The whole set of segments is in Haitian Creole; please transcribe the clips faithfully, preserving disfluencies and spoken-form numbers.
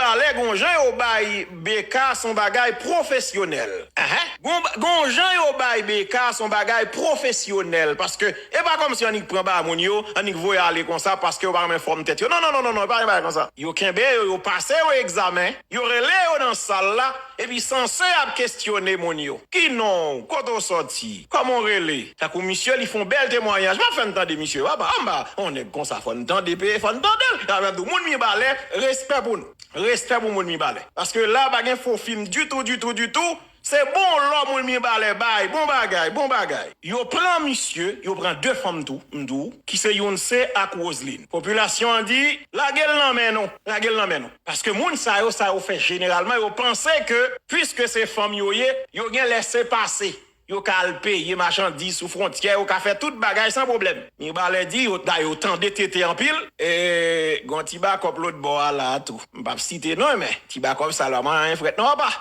Talè gon jan yo bay B K s on bagay pwofesyonèl. Gon, gon jan yo bay B K s on bagay pwofesyonèl. Paske e pa kòmsi annik pran ba moun yo, annik voye ale konsa paske yo pa renmen fòm tèt yo. Non, non, non, non, non, e pa yon bagay konsa. Yo kenbe yo, yo pase yo egzamen, yo rele yo nan sal la, epi sanse ap kesyone moun yo. Ki non w? Kote w sòti? Kòman w rele? Tankou misye, li fè yon bèl temwayaj. M ap fè n tande misye. Papa, anba, yon nèg konsa, fò n tande, fò n tande l. Y ap di w, moun Mibalè, respè pou nou. Respè pou moun Mibalè. Paske la, pa gen fo fim ditou, ditou, ditou. Se bon lò moun Mibalè bay, bon bagay, bon bagay. Yo pran misye, yo pran de fanm tou, m di w, ki se Younse ak Roseline. Popilasyon an di, lage l nan men nou, lage l nan men nou. Paske moun sa yo, sa yo fè jeneralman, yo panse ke, piske se fanm yo ye, yo gen lèsepase. Yo ka al peye machandiz sou fwontyè, yo ka fè tout bagay san pwoblèm. Mibalè di, yo, dayè, yo tande tete anpil. E, gon ti bakòp lòt bò a la a tou. M p ap site non, men ti bakòp sa la, pa manje anyen frèt non, papa.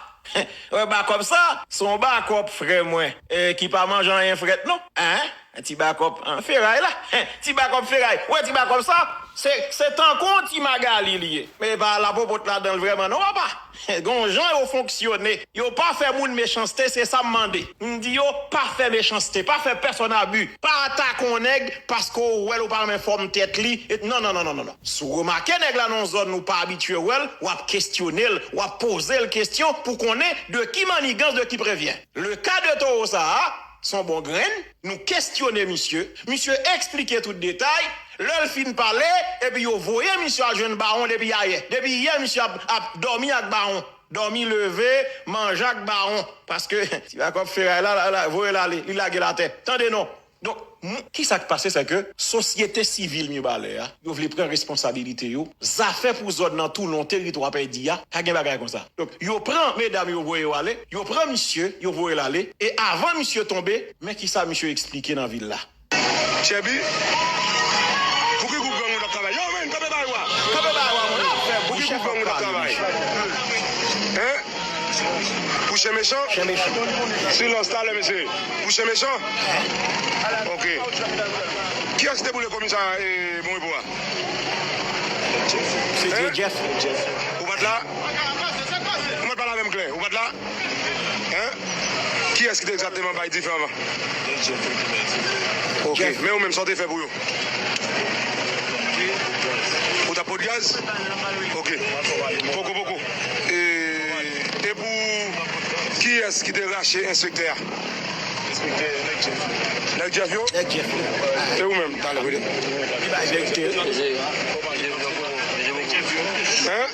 Wè, bakòp sa, se yon bakòp, frè mwen, e, ki pa manje anyen frèt non. Hein? Ti bakòp, an, feray la. Ti bakòp feray. Wè, ti bakòp sa, se, se tankou yon ti Magali li ye. Men pa lapopot ladan l vrèman non, papa. Gon jan yo fonksyone. Yo pa fè moun mechanste, se sa m mande. M di yo, pa fè mechanste, pa fè pèsòn abi. Pa atake yon nèg paske w wè l, ou pa renmen fòm tèt li. E, non, non, non, non, non, non. Si w remake nèg la nan yon zòn ou pa abitye wè l, w ap kesyone l, w ap poze l kesyon pou konnen de ki manigans, de ki prevyen. Le ka de towo sa a, se yon bon grenn, nou kesyone misye, misye eksplike tout detay, lè l fin pale, epi yo voye misye al jwenn Bawon depi ayè. Depi yè, misye ap, ap dòmi ak Bawon. Dòmi, leve, manje ak Bawon. Paske, ti bakòp feray la, la, la, voye l ale, li lage l atè. Tande non. Donk, m-, kisa k pase, se ke sosyete sivil Mibalè a, yo vle pran responsabilite yo. Zafè pou zòn nan tounen, teritwa pèdi a, pa gen bagay konsa. Donk, yo pran medam yo voye yo ale, yo pran misye, yo voye l ale, e avan misye tonbe, men kisa misye eksplike nan vil la. Chèbi, pou ki gwoup gang ou t ap travay? Yo, men, kanpe bay wa! Kanpe bay wa, mwen ap fè pou ki gwoup gang ou t ap travay? Hein? Pou chen mechan? Chen mechan. Silans talè, mesye. Pou chen mechan? Ok. Kiyès ki te boule komisarya, e, Bon Repo a? Se Hein? Jeff. Ou pa t la? Ou mèt pale avè m klè. Ou pa t la? Hein? Kiyès ki te egzakteman bay dife anvan? Ok. Men ou menm, sa w te fè pou yo? Ou t ap pot gaz? Ok. Poko, poko. E, e pou kiyès ki te rache enspektè a? Enspektè, nèg Jeff. Nèg Jeff yo? Nèg Jeff yo. E ou menm, talè, kote? Li bay verite. Hein?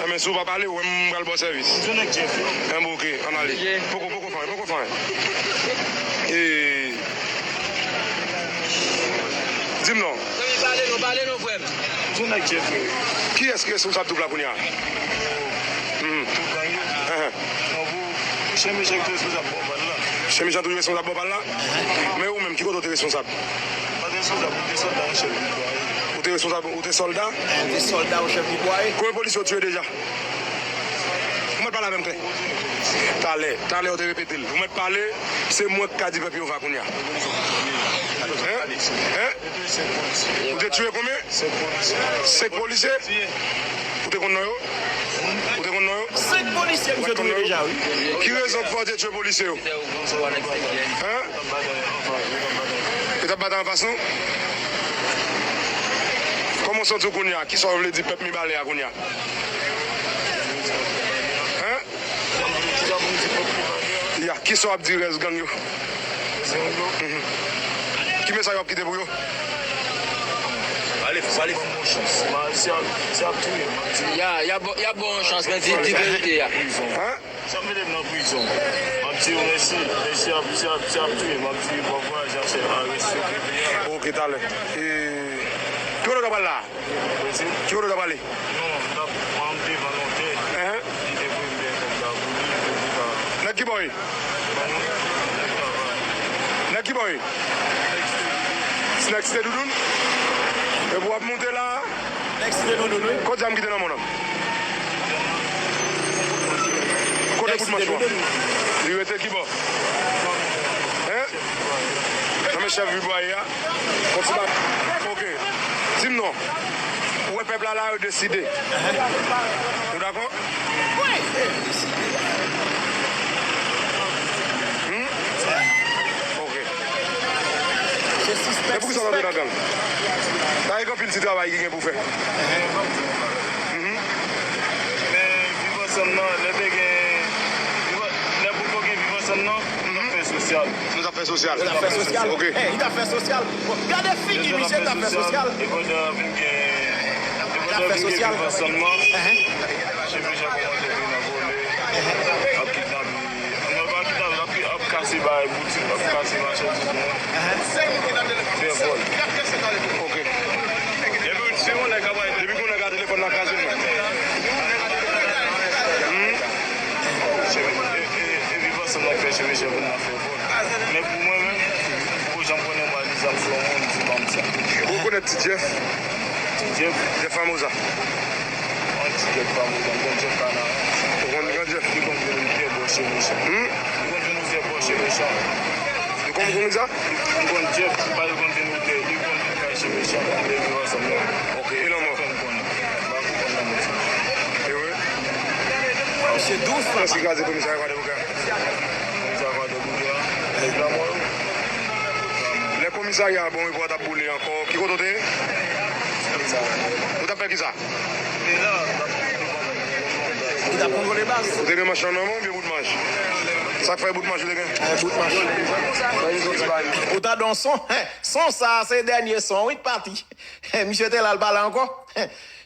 Enben, si w pa pale, ou menm m pral ba w sèvis. Enben, ok, ann ale. Poko, poko fè anyen, poko fè anyen. E, di m non. Zanmi, pale non, pale non, frè m. Kiyès ki responsab twoup la kounye a? Mhm. Enhen. Chen mechan ki te responsab bò pa l la. Chen mechan toujou responsab bò pa l la? Men ou menm, ki kote w te responsab? Mwen te responsab, mwen te sòlda an chèf Bibwaye. Ou te responsab, ou te sòlda? Mwen te sòlda an chèf Bibwaye. Konbyen polisye w tiye deja? Ou mèt pale avè m klè. Talè, talè ou te repete l. Ou mèt pale, se mwen k ka di pèp yo va kounye a. Hein? Hein? Ou te tiye konbyen? Senk polisye. Ou te konn non yo? Ou te konn non yo? Senk polisye misye touye deja, wi. Ki rezon k fè w te tiye polisye yo? Hein? Yo t ap batay anfas nou? Kòman w santi w kounye a? Kisa w vle di pèp Mibalè a kounye a? Hein? Ya, kisa w ap di rès gang yo? Mhm. Ki mesaj w ap kite pou yo? Pale, pale. Ya, y ap, y ap ba w yon chans, men di, di verite a. Hein? Si y ap mete m nan prizon, m ap di yo mèsi, men si y ap, si y ap, si y ap touye m, m ap di bon vwayaj, a sè, a rèspè peyi a. Ok, talè. E, ki kote w ta pral la? Ki kote w ta pral? Non, m t ap, m te vann yon tè. Enhen. Li te voye m dèyè kòb la pou li, pou li pa. Nèg ki bò ye? Nèg ki bò ye? Nèg Site Doudoun? Epi w ap monte la? Nèg Site Doudoun, wi. Kote zam ki te nan men w nan? Kote kout manch ou a? Li rete ki bò? Hein? Nan men chèf Bibwaye a? Konn si pa. Ok. Di m non. Ou wè pèp la la, yo deside. Dakò? Wi. Hmm? Ok. Se sispèk. Men poukisa w antre nan gang? Sa e anpil ti travay ki gen pou fè. Mhm. Men viv ansanm nan, lè te gen, viv an-, lè pou gen viv ansanm nan, nou t ap fè sosyal. Nou t ap fè sosyal. Nou t ap fè sosyal. Ok. Hey, li t ap fè sosyal. Bon, gade figi misye, li t ap fè sosyal. E pandan vin gen, e pandan vin gen viv ansanm nan, misye deja kòmanse vin nan vòlè, ap kidnape. Non, pa kidnape, ap, ap kase bagay boutik, ap kase machandiz moun. Fè vòl. Ok. Depi, depi yon nèg ka telefòn nan kraze l. Hmm? E, e, e viv ansanm nan fè cheve cheve nan fè vòl. Men pou mwen menm, m poko janm konnen mwen li zam sou yon moun, di ban m sa. Ou rekonèt Ti Jeff? Ti Jeff? Jeff Famoza. An Ti Jeff Famoza, m konn Jeff Kanaran. Ou konn Gran Jeff? Li konn vin ouvè bò cheve cheve. Hmm? Li konn vin ouvè bò cheve cheve. Li konn, konn sa? Li konn Jeff, li pa li konn vin ouvè, li konn vin kay cheve cheve, li viv ansanm nan. Ok, e lanmò? Fè m konnen. M pa konprann lanmò sa. E wi. Misye dous, papa. Kiyès ki kraze komisarya Kwadèboukè? Komisarya Kwadèboukè a, nèg lanmò yo. Lè komisarya a bon, epi w t ap boule ankò, ki kote w te ye? Ou t ap fè kisa? Ou te gen manch lan nan men w oubyen bout manch? Sa k fè bout manch ou te gen? Eh, bout manch. Ou ta don son, son sa a se dènye son, wi, pati. Misye te la, l pa la ankò.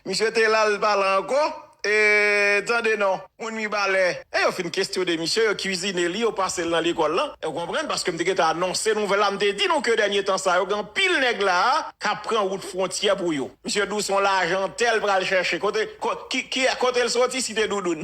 Misye te la, l pa la ankò. E, tande non, moun Mibalè. E yo fin kestyone misye, yo kwizine li, yo pase l nan lekòl lan. Ou konprann? Paske m te gentan anonse nouvèl la, m te di nou ke dènye tan sa yo, gen anpil nèg la a k ap pran wout fwontyè pou yo. Misye di w se yon lajan tè l pral chèche. Kote, ko-, ki, ki, kote l soti, Site Doudoun?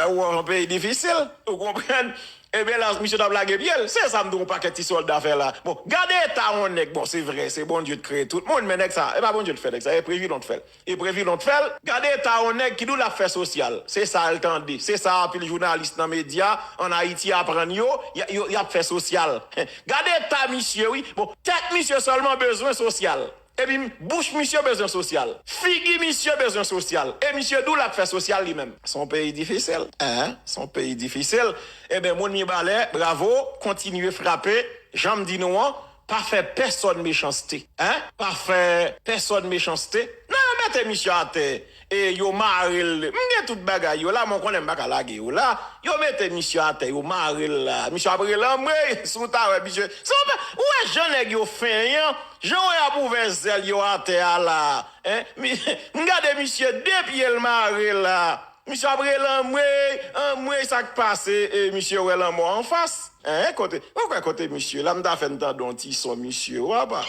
Ou yon peyi difisil, ou konprann? Ebyen la, misye t ap lage pye l. Se sa m di w, yon pakèt ti sòlda fè la. Bon, gade eta yon nèg. Bon, se vre, se Bondye k kreye tout moun, men nèg sa, e pa Bondye k fè nèg sa, e Previlon k fè l. E Previlon k fè l. Gade eta yon nèg ki di w l ap fè sosyal. Se sa l tande. Se sa anpil jounalis nan medya ann Ayiti aprann yo, y, yo, y ap fè sosyal. Gade eta misye, wi. Bon, tèt misye sèlman bezwen sosyal. Epi bouch misye bezwen sosyal. Figi misye bezwen sosyal. E misye di w l ap fè sosyal li menm. Se yon peyi difisil. Hein? Se yon peyi difisil. Ebyen, moun Mibalè, bravo, kontinye frape. Jan m di nou an, pa fè pèsòn mechanste. Hein? Pa fè pèsòn mechanste. Non, yo mete misye atè. E yo mare l. M gen tout bagay yo la, men w konnen m pa ka lage yo la. Yo mete misye atè, yo mare l la. Misye ap rele anmwey, si w ta wè misye. Si w pa, ou wè jan nèg yo fen an, jan w wè y ap ouvè zèl yo atè a la. Hein? Mi-, m gade misye de pye l mare la. Misye ap rele anmwey, anmwey, sa k pase, e misye wè lanmò anfas. Hein, kote, ou kwè kote misye la, m ta fè n tande yon ti son misye, w apa.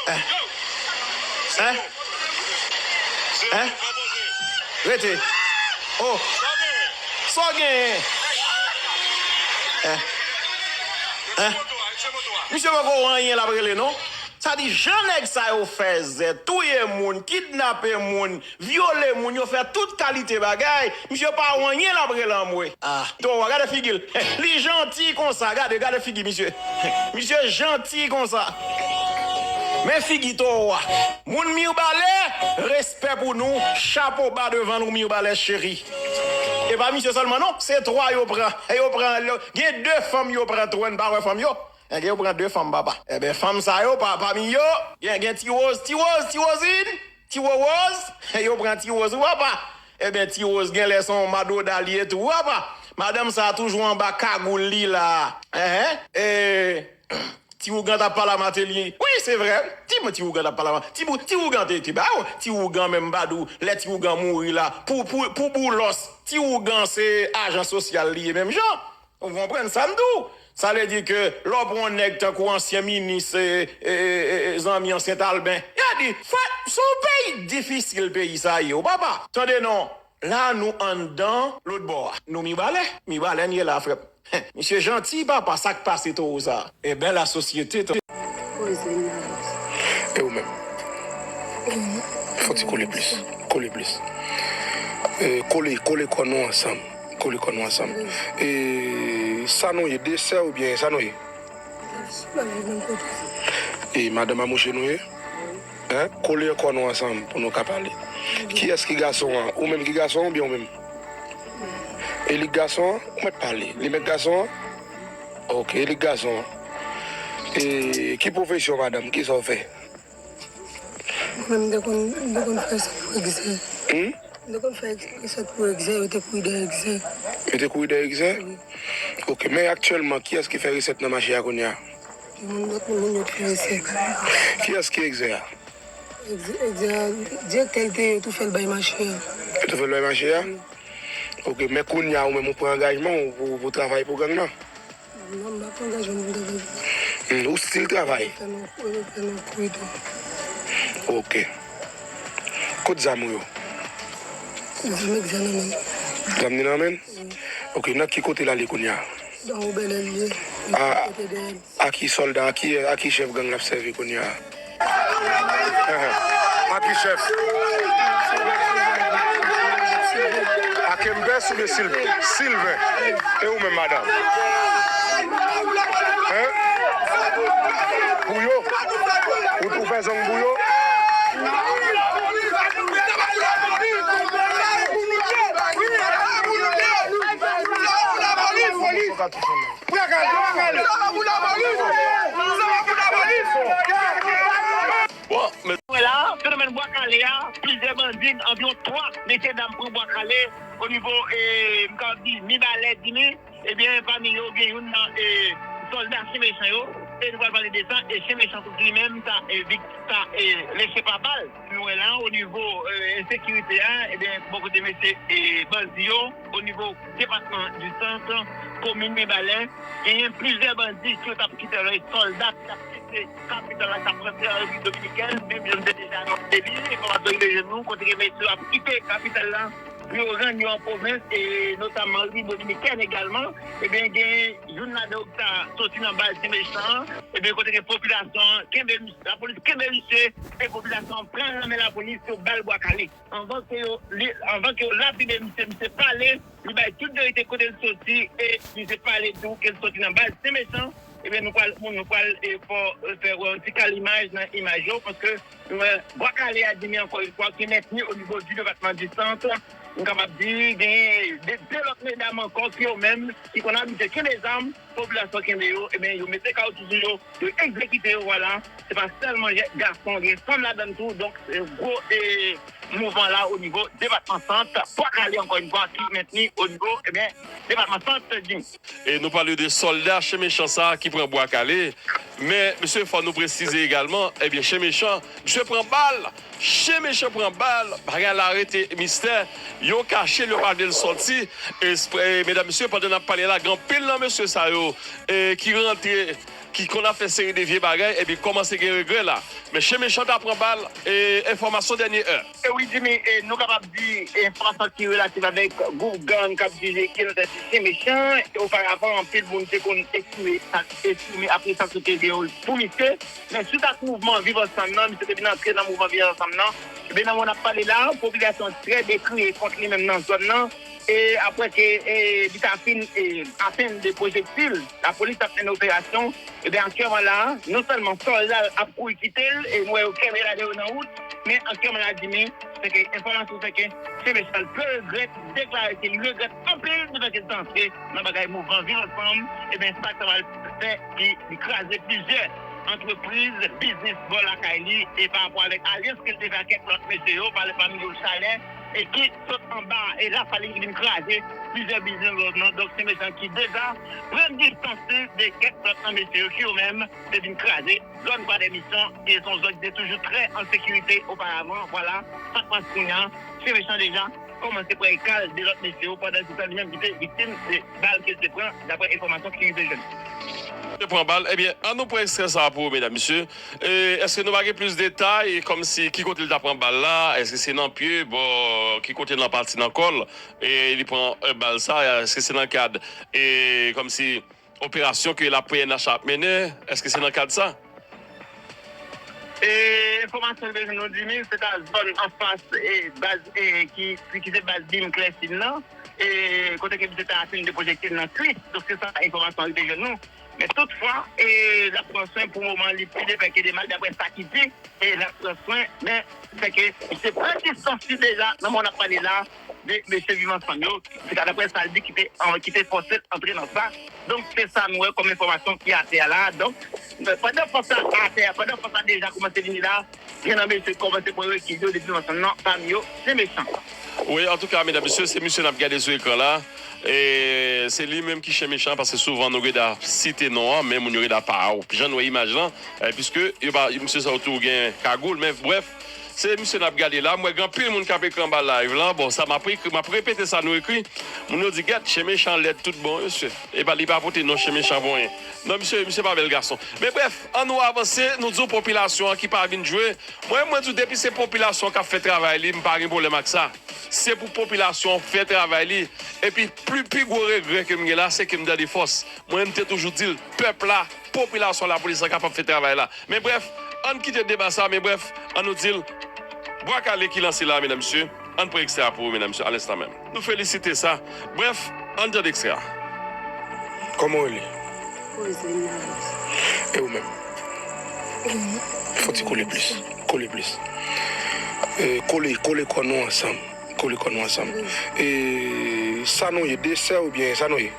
Hein? Hein? Hein? Rete. Oh. Sa w genyen? Hein? Hein? Misye poko wè anyen l ap rele non. Sa di jan nèg sa yo fè zè, touye moun, kidnape moun, vyole moun, yo fè tout kalite bagay, misye pa wè anyen l ap rele anmwe. Ah, towo a, gade figi l. Li janti konsa, gade, gade figi misye. Misye janti konsa. Men figi towo a. Moun Mibalè, respè pou nou, chapo ba devan nou Mibalè cheri. E pa misye sèlman non, se twa yo pran. E yo pran, gen de fanm yo pran tou, n pa wè fanm yo. Ebyen, yo pran de fanm, papa. Ebyen, fanm sa yo, pa, pami yo, gen, gen Ti Woz, Ti Woz, Ti Wozin, Ti Wowoz. Yo pran Ti Woz, wi, papa. Ebyen, Ti Woz genlè se yon madoda li ye tou, wi, papa. Madanm sa toujou anba kagoul li la. Enhen. E, Ti Ougan t ap pale a Mateli. Wi, se vre. Ti, Ti Ougan t ap pale a Ma-, Ti Bou-, Ti Ougan te, te ba yo. Ti Ougan menm, m pa di w, lè Ti Ougan mouri la, pou, pou, pou Boulos, Ti Ougan se ajan sosyal li ye menm jan. Ou konprann sa m di w? Sa vle di ke lè w pran yon nèg tankou ansyen minis, e, e, e, e, zanmi an Sent Alben, y a di, frè, se yon peyi difisil peyi sa ye, wi, papa. Tande non, la nou anndan lòt bò a. Nou Mibalè, Mibalè n ye la, frè m. Misye janti, papa, sa k pase towo sa? Eben, lasosyete, tande. E ou menm? Fò ti kole plis. Kole plis. E, kole, kole kò nou ansanm. Kole kò nou ansanm. E sa nou ye, de sè oubyen sa nou ye? E madanm a mouche nou ye? Hein? Kole kò nou ansanm pou nou ka pale. Kiyès ki gason an? Ou menm ki gason an oubyen ou menm? E li k gason an? Ou mèt pale. Li mèt gason an? Ok, li k gason an. E ki pwofesyon, madanm? Kisa w fè? Mwen, m te konn, m te konn fè resèt pou egzè. Hmm? M te konn fè resèt pou egzè, yo te kouri dèyè egzè. Yo te kouri dèyè egzè? Wi. Ok, men aktyèlman, kiyès ki fè resèt nan mache a kounye a? Yon moun, lòt moun, moun yo te fè resèt. Kiyès ki egzè a? Egzè, egzè a, direktè l te ye, yo tou fè l bay mache a. Yo tou fè l bay mache a? Wi. Ok, men kounye a, ou menm, ou pran angajman w pou, pou travay pou gang nan? Non, m pa pran angajman pou m travay pou li. Hmm, ou still travay? Mwen fè nan, mwen fè nan kou tou. Ok. Kot zam ou yo? Zam egzè nan men l. Zam ni nan men l? Wi. Ok, nan ki kote l ale kounye a? Anwo bèlè l ye. A, kote dèyè l. A ki sòlda, a ki, a ki chèf gang l ap sèvi kounye a? A ki chèf? A Kempès oubyen Sil-, Silven? E ou menm, madanm? Hein? Pou yo? Ou, ou fè zong pou yo? Sa va pou lapolis! Sa va pou lapolis! Sa va pou lapolis! Bon, men. Wè la, fenomèn Bwa Kale a, plizyè bandi, anviwon twa mesyedam pran Bwa Kale, onivo, e, m kapab di, Mibalè, Dimi, ebyen, pami yo, gen youn nan, e, sòlda Chen Mechan yo, e nou pral pale de sa, e Chen Mechan tou li menm, sa, e, vik-, sa, e, lese pa bal. Nou wè la, onivo, e, ensekirite a, ebyen, bò kote mesye, e, bandi yo, onivo depatman di Sant, komin Mibalè, genyen plizyè bandi ki yo t ap kite, sòlda ki t ap kite kapital la, k ap rantre an Repiblik Dominikèn, menm jan m te deja anonse li, enfòmasyon rive jwenn nou, kote ke mesye yo ap kite kapital la, pou yo rann yo an pwovens, e notaman Repiblik Dominikèn egalman, ebyen, gen youn ladan yo ki ta soti nan baz Chen Mechan an, ebyen, kote ke popilasyon an kenbe misye, lapolis kenbe misye, e popilasyon an pran l nan men lapolis, yo ba l bwa kale. Anvan ke yo, li, anvan ke yo lapide misye, misye pale, li bay tout verite kote l soti, e misye pale tou ke l soti nan baz Chen Mechan. Ebyen, nou pral, nou pral, e, fè, e, fè wè yon ti kal imaj nan imaj yo, paske nou wè Bwa Kale a, Dimi, ankò yon fwa, ki mentni onivo di depatman di Sant. Nou kapab di, genyen de, de lòt medam ankò ki yo menm, ki konn abitye kenbe zam, popilasyon kenbe yo, ebyen, yo mete kawotchou sou yo, yo egzekite yo, vwala. Se pa sèlman je-, gason, gen fanm ladann tou, donk, se gwo, e, mouvman la onivo depatman Sant, Bwa Kale, ankò yon fwa, ki mentni onivo, ebyen, depatman Sant, Dimi. E nou pale de sòlda Chen Mechan sa a ki pran Bwa Kale, men, mesye, fò nou presize egalman, ebyen, Chen Mechan, misye pran bal, Chen Mechan pran bal, bagay la rete mistè, yo kache l, yo pa vle l sòti. E, e, medam, mesye, pandan n ap pale la, gen anpil nan mesye sa yo, e, ki rantre, ki konn ap fè seri de vye bagay, epi kòmanse gen regrè la. Men Chen Mechan ta pran bal, e, enfòmasyon dènye è. E wi, Dimi, e, nou kapab di, e, enfòmasyon ki relatif avèk gwoup gang k ap dirije, ki nan tèt li Chen Mechan. E oparavan, anpil moun te konn estime, estime apresasyon te gen pou misye. Men, swit ak mouvman Viv Ansanm nan, misye te vin antre nan mouvman Viv Ansanm nan. Ebyen, nan moman n ap pale la, popilasyon an trè dekriye kont li menm nan zòn nan. E apre ke, e, li ta fin, e, atenn de pwojektil, lapolis t ap mennen operasyon. Ebyen, aktyèlman la, non sèlman sòlda l ap kouri kite l, e nou wè yo kenbe l ale yo nan wout, men aktyèlman la, Dimi, se ke enfòmasyon se ke Chen Mechan pral regrèt, deklare ke li regrèt anpil detan ke l te antre nan bagay mouvman Viv Ansanm. Ebyen, sa k ta pral fè ki li kraze plizyè antrepriz, biznis bò lakay li, e pa rapò avèk alyans ke l te fè ak kèk lòt mesye yo, pale pami yo Chalè, e ki sot anba, e Lasalin ki vin kraze plizyè biznis lòt nan. Donk, Chen Mechan ki deja pran distans li de kèk lòt nan mesye yo ki yo menm te vin kraze zòn Kwadèmisyon, ki se yon zòn ki te toujou trè an sekirite oparavan. Vwala, sa k pase kounye a, Chen Mechan deja kòmanse pran ekal de lòt mesye yo, pandan se tan li menm ki te viktim de bal ke l te pran, daprè enfòmasyon ki rive jwenn nou. Te pran bal. Ebyen, an nou pran ekstrè sa a pou ou, medam, mesye. E, èske nou pa gen plis detay, kòmsi ki kote l ta pran bal la? Èske se nan pye, bò, ki kote nan pati nan kò l, e li pran, e, bal sa? Èske se nan kad, e, kòmsi operasyon ke la P N H ap mennen? Èske se nan kad sa? E, enfòmasyon ke nou di, men se ta zòn anfas, e, baz, e, ki, ki se baz Bim Klèsin nan, e, kote ke misye ta atenn de pwojektil nan kwis. Donk, se sa enfòmasyon rive jwenn nou. Men toutfwa, e, l ap pran swen pou moman, li pi de byen ke de mal, daprè sa ki di, e l ap pran swen, men se ke misye pran distans li deja nan moman n ap pale la, de mesye Viv Ansanm yo, se ka daprè sa l di ki te, an, ki te fòse l antre nan sa. Donk, se sa nou wè kòm enfòmasyon ki atè a la. Donk, pandan fòs la atè a, pandan fòs la deja kòmanse vini la, gen nan mesye kòmanse pran rekil yo de Viv Ansanm nan, pami yo, se mechan. Wi, antouka, medam, mesye, se misye n ap gade sou ekran la. E se li menm ki chen mechan, paske souvan nou gen dwa site non an, men moun yo gen dwa pa jan n wè imaj lan, e, piske yo pa, mesye sa yo tou gen kagoul, men brèf, se misye n ap gade la. M wè gen anpil moun k ap ekri anba live lan. Bon, sa m ap ekri, m ap repete sa nou ekri. Moun yo di, "Gèt, chen mechan lèd tout bon, mesye." E pa, li pa pote non chen mechan pou anyen. Non, mesye, misye pa bèl gason. Men brèf, ann nou avanse, nou di w popilasyon an ki pa vin jwe. Mwen, mwen di w, depi se popilasyon k ap fè travay li, m pa gen pwoblèm ak sa. Se pou popilasyon an fè travay li. Epi, pli, pi gwo regrè ke m gen la, se ke m tande fòs. Mwen, m te toujou di l, pèp la, popilasyon, lapolis la kapab fè travay la. Men brèf, ann kite deba sa, men brèf, ann nou di l, Bwa Kale ki lanse la, medam, mesye. Ann pran ekstrè a pou ou, medam, mesye, a lenstan menm. Nou felisite sa. Brèf, ann tande ekstrè a. Kòman w rele? Roseline Marie. E ou menm? Fò ti kole plis. Kole plis. E, kole, kole kò nou ansanm. Kole kò nou ansanm. E, sa nou ye, de sè oubyen sa nou ye?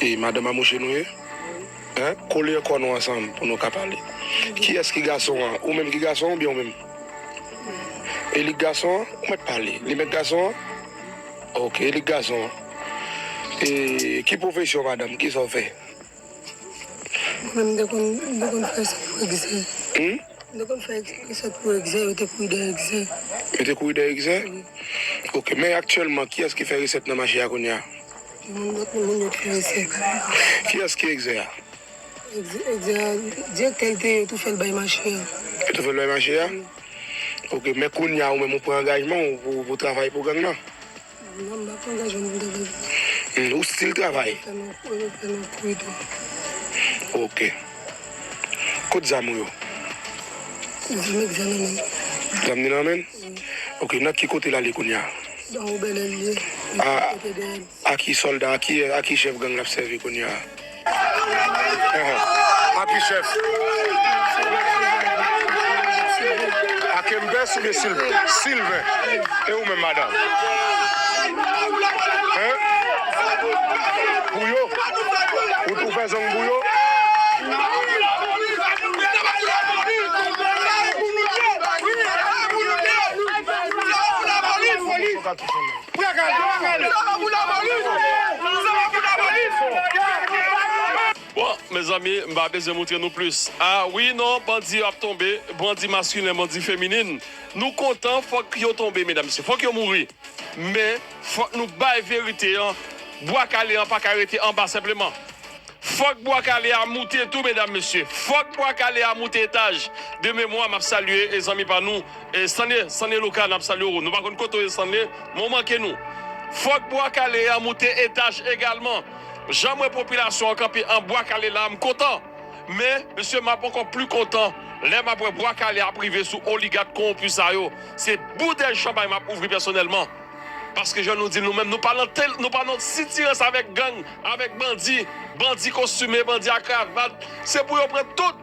E madanm a mouche nou ye? Hein? Kole kò nou ansanm pou nou ka pale. Kiyès ki gason an? Ou menm ki gason an oubyen ou menm? E li k gason an? Ou mèt pale. Li menm gason an? Ok, e li k gason an. E ki pwofesyon madanm? Kisa w fè? Mwen menm, m te konn, m te konn fè sa pou egzè. Hmm? M te konn fè resèt pou egzè, yo te kouri dèyè egzè. Yo te kouri dèyè egzè? Wi. Ok, men aktyèlman, kiyès ki fè resèt nan mache a kounye a? Moun, lòt moun yo te fè resèt. Kiyès ki egzè a? Egzè, egzè a, direktè l te ye, yo tou fè l bay mache a. Yo tou fè l bay mache a? Wi. Ok, men kounye a, ou menm, ou pran angajman ou pou, pou travay pou gang nan? Non, m pa pran angajman pou m travay. Hmm, ou still travay? Fè nou, fè nou kouri tou. Ok. Kot zam ou yo? Zam egzè nan men. Zam ni nan men? Wi. Ok, nan ki kote l ale kounye a? Nan Obèlè l ye. A, kote dèyè l. A ki sòlda, a ki, a ki chèf gang l ap sèvi kounye a? Ahan. A ki chèf? A Kempès oubyen Sylvain? Sylvain. E ou menm, madanm? Hein? Pou yo? Ou, ou fè zong pou yo? Bon, mezanmi, m pa bezwen moutre nou plis. A, wi, non, bandi yo ap tonbe, bandi maskilen, bandi feminin. Nou kontan, fòk yo tonbe, medam, mesye. Fòk yo mouri. Men, fòk nou bay verite an. Bwa Kale an pa ka rete anba senpleman. Fòk Bwa Kale a moute tou, medam, mesye. Fòk Bwa Kale a moute etaj. De memwa, m ap salye, e, zanmi pa nou, e, Stanley, Stanley Lucas, n ap salye w. Nou pa konn kote w ye, Stanley, men w manke nou. Fòk Bwa Kale a moute etaj egalman. Jan m wè popilasyon an kanpe an Bwa Kale la, m kontan. Men, mesye, m ap ankò pli kontan lè m ap wè Bwa Kale ap rive sou oligak kowonpi sa yo. Se boutèy chanpay m ap ouvri pèsonèlman. Paske jan nou di l nou menm, nou pa nan tel, nou pa nan sitirans avèk gang, avèk bandi, bandi kostime, bandi a kravat. Se pou yo pran tout.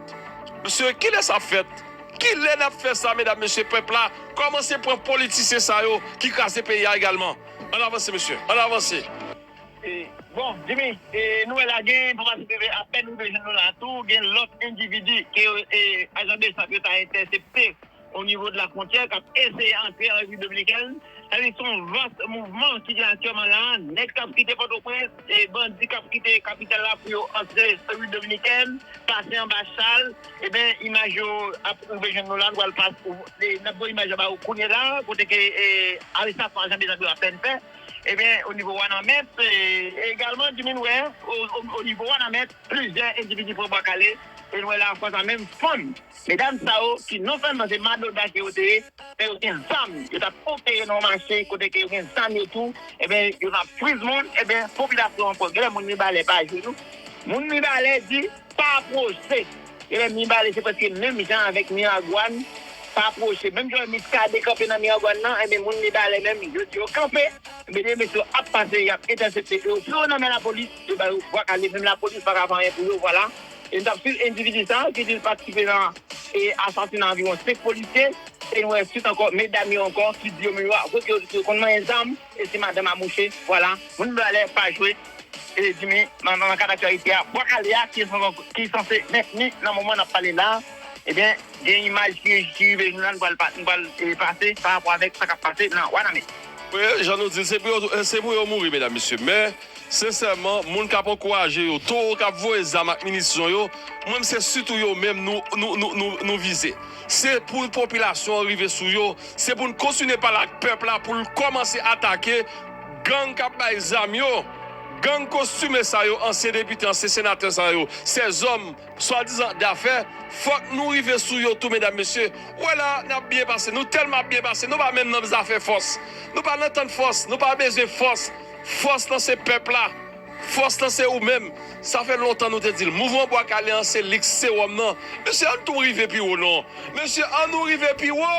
Mesye, kilè sa ap fèt? Kilè n ap fè sa, medam, mesye, pèp la? Kòmanse pran politisyen sa yo ki kraze peyi a egalman. Ann avanse, mesye, ann avanse. E, bon, Jimmy, e, nouvèl la gen enfòmasyon ki rive apèn rive jwenn nou la tou, gen lòt endividi ke, e, ajan de S A P yo ta entèsepte o nivo de la fwontyè k ap eseye antre an Repiblik Dominikèn. Sa vle di se yon vas mouvman ki gen aktyèlman la. Nèg k ap kite Pòtoprens, e bandi k ap kite kapital la pou yo antre Repiblik Dominikèn, pase anba Chal, ebyen, imaj yo ap rive jwenn nou la, nou pral pas-, e, n ap voye imaj yo ba ou kounye la, kote ke, e, arestasyon ajan de S A P yo apèn fè. Ebyen, o nivo Wanament, e, egalman, di moun wè, o, o, o nivo Wanament, plizyè endividi pran Bwa Kale, e nou wè la, fwa sa menm, fanm. Medam sa yo, ki non sèlman se madoda ke yo te ye, men yo gen zam, yo t ap opere nan yon mache, kote ke yo gen zam yo tou, ebyen, yo nan priz moun, ebyen, popilasyon an pran gèlè, moun Mibalè pa jwenn nou. Moun Mibalè di, pa pwoche. Ebyen, Mibalè se prèske menm jan avèk Miragwàn, pa pwoche. Menm jan Miskaden kanpe nan Miragwàn nan, ebyen, moun Mibalè menm, yo di yo kanpe. Ebyen, de mesye yo ap pase, y ap entèsepte yo. Si yo nan men lapolis, yo ba yo bwa kale, menm lapolis pa ka fè anyen pou yo, vwala. E nou t ap swiv endividi sa a ki di l patisipe nan e, asasina anviwon senk polisye. E nou wè swit ankò, medam yo ankò, ki di yo menm yo, kote yo, yo konn manyen zam, e se madanm a mouche, vwala. Moun Mibalè pa jwe, e Jimmy, nan, nan, nan kad aktyalite a, bwa kale a, ki sanse, ki sanse mentni nan moman n ap pale la, ebyen, gen imaj ki, ki rive nou la, nou pral pa-, nou pral, e, pase pa rapò avèk sa k ap pase nan Wanament. Wi, jan nou di l, se pou yo, se pou yo mouri, medam, mesye. Men, sensèman, moun k ap ankouraje yo, towo k ap voye zam ak minisyon yo, mwen, se sitou yo menm nou, nou, nou, nou, nou vize. Se pou popilasyon an rive sou yo, se pou n kontinye pale ak pèp la pou l kòmanse atake gang k ap bay zam yo, gang kostime sa yo, ansyen depite, ansyen senatè sa yo, sèzòm swadizan dafè, fòk nou rive sou yo tou, medam, mesye. Wè la, n ap byen pase, nou tèlman ap byen pase, nou pa menm nan zafè fòs. Nou pa nan tann fòs, nou pa bezwen fòs. Fòs lan se pèp la. Fòs lan se ou menm. Sa fè lontan nou te di l. Mouvman Bwa Kale an se lik sewòm nan. Mesye, ann tou rive pi wo non. Mesye, ann nou rive pi wo.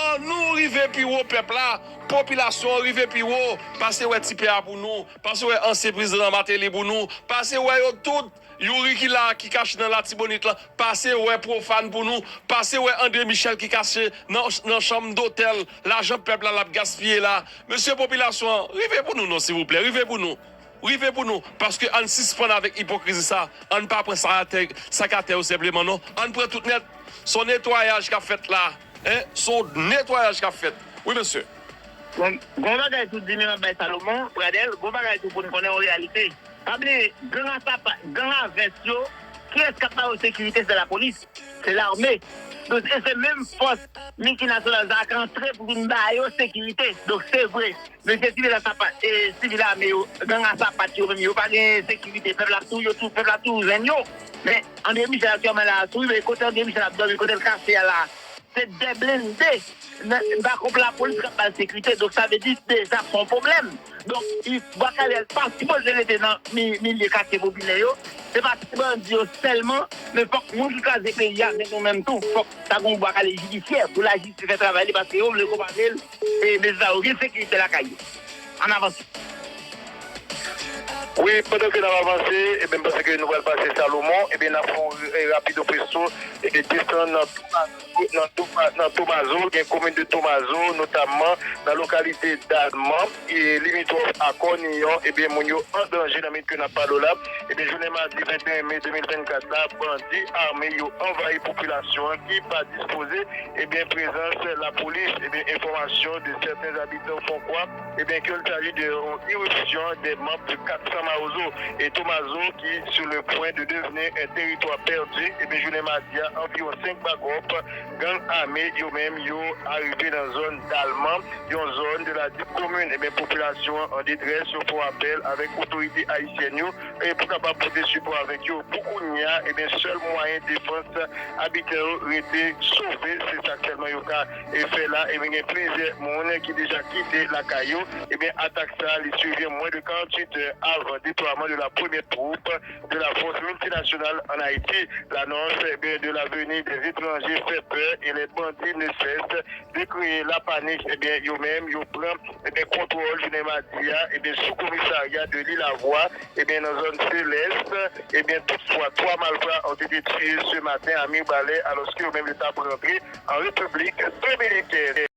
Ann nou rive pi wo, pèp la. Popilasyon an rive pi wo. Pase wè Ti Pè a pou nou. Pase wè ansyen prezidan Martelly pou nou. Pase wè yo tout. Youri ki la, ki kache nan Latibonit lan. Pase wè Profane pou nou. Pase wè André Michel ki kache nan, nan chanm dotèl. Lajan pèp la l ap gaspiye la. Mesye, popilasyon an, rive pou nou non, silvouplè. Rive pou nou. Rive pou nou, paske ann sispann avèk ipokrizi sa, ann pa pran sa atè, sa k atè yo senpleman non. Ann pran tout nèt. Se yon netwayaj k ap fèt la. Hein? Se yon netwayaj k ap fèt. Wi, mesye. Bon, gon bagay tou di men m ap bay Salomon, Pradèl, gon bagay tou pou n konnen yon reyalite. Pa bliye, gang a sapa, gang a vès yo, kiyès k ap ba yo sekirite? Se lapolis, se lame. Donk, e se menm fòs miltinasyonal sa a k antre pou vin ba yo sekirite. Donk, se vre, mesye sivil a sapat, e sivil ame yo, gang a sapat yo menm, yo pa gen sekirite. Pèp la ap touye yo tou, pèp la ap toujou jwenn yo. Men, André Michel aktyèlman la, si w rive kote André Michel ap dòmi, kote l kache a la, se de blende, nan, bakòp lapolis k ap ba l sekirite. Donk, sa vle di deja se yon pwoblèm. Donk, i, Bwa Kale pa sipoze rete nan mi-, milye katye popilè yo. Se pa ti bandi yo sèlman, men fòk moun ki kraze peyi a, se nou menm tou. Fòk ta gen yon Bwa Kale jidisyè pou lajistis fè travay li, paske yo vle, yo pa vle, e, mesye sa yo gen sekirite lakay yo. Ann avanse. Wi, pandan ke n ap avanse, e ben, m panse ke nou pral pase Salomon, e ben, n ap fè yon, e, rapid presto, e ben, desann nan Tomazo, nan Topa-, nan Tomazo, gen komin de Tomazo, notamman nan lokalite Dalman, e limitwòf a Kòniyon, e ben, moun yo an danje nan minit ke n ap pale w la. E ben, jounen madi venteyen me de mil vennkat la, bandi ame yo anvayi popilasyon an ki pa dispoze, e ben, prezans lapolis, e ben, enfòmasyon de sèten abitan font kwa, e ben, qu'il s'agit de yon irruption des membres de quatre cents Mawozo et Tomazo qui, sur le point de devenir un territoire perdu, e ben, jounen madi a, anviwon senk bakòp gang ame yo menm yo arive nan zòn Dalman, yon zòn de la dite komin. E ben, popilasyon an, an detrès, yo fè apèl avèk otorite ayisyèn yo, e pou kapab pote sipò avèk yo. Pou kounye a, e ben, sèl mwayen defans abitan yo rete sove, se sa sèlman yo ka, e, fè la. E ben, gen plizyè moun ki deja kite lakay yo. E ben, atak sa, li survient moins de quarante-huit heures avant déploiement de la première troupe de la force multinationale en Haïti. L'annonce, eh bien, de la venue des étrangers fait peur et les bandits ne cessent de créer la panique. Eh bien, yo menm, yo pran, eh bien, kontwòl jounen madi a, eh bien, sou komisarya de Lil Avwa, eh bien, nan zòn Selès, eh bien, toutfwa, twa malfra ont été tués ce matin à Mibalè, alòske yo menm yo t ap rantre an Repiblik Dominikèn.